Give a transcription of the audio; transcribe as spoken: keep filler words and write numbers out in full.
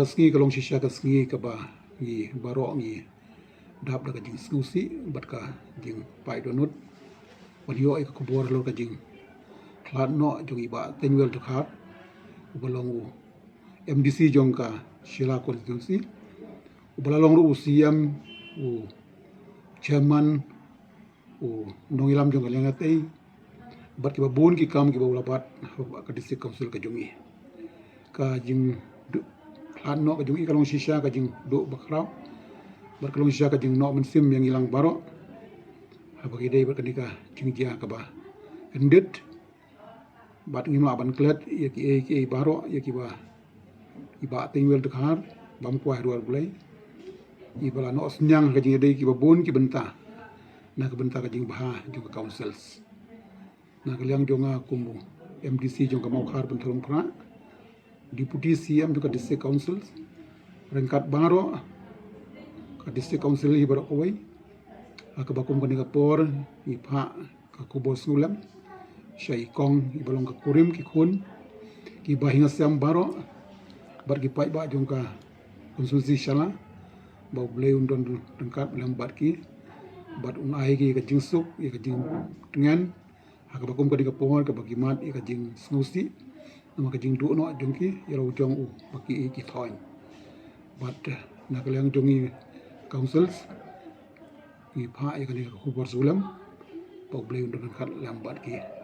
Ka sngi ka long shisha ka sngi kaba ngi baroh ngi dap da ka jingsngewsih bad ka jingpait dohnud ban ïoh ïa ka khubor halor ka jingkhlad noh jong i Bah Teiñwell Dkhar, uba long u M D C jong ka Shella constituency, uba la long ruh u C M, u chairman, u nongïalam jong ka Liang Ïatei, bad kiba bun ki kam kiba u la bat ha ka District Council ka jong i. Ka jingkhlad noh ka jong i ka long shisha ka jingduh bakhraw, bad ka long shisha ka jingnoh mynsiem ïa ngi lang baroh haba ki dei bad kane ka jingjia kaba kyndit. Bad ngim lah ban klet ïa kiei kiei baroh ïa kiba i Bah Teiñwell Dkhar, bam kwai ruh Blei, iba la noh synñiang ha ka jingïadei kiba bun ki bynta na ka bynta ka jingbha jong ka councils. Na ka liang jong nga kum u M D C jong ka Mawkhar Pynthorumkhrah, Deputy C M jong ka District Council, ryngkat baroh ka District Council hi baroh kawei, ha kaba kum kane ka por ngi phah ka khubor sngewlem sha i kong iba long ka kurim ki khun kiba hi ngasiam baroh bad ki paidbah jong ka constituency Shella, ba U Blei un don ryngkat lem bad ki, bad un ai ki ka jingsuk ïa ka jingtngen ha kaba kum kane ka por kaba ki mad ïa ka jingsngewsih namar ka jingduh noh jong ki ïa la u jong u ba ki ïeit ki thoiñ. Bad na ka liang jong ngi councils ngi phah ïa kane ka khubor sngewlem, ba U Blei un don ryngkat lem bad ki.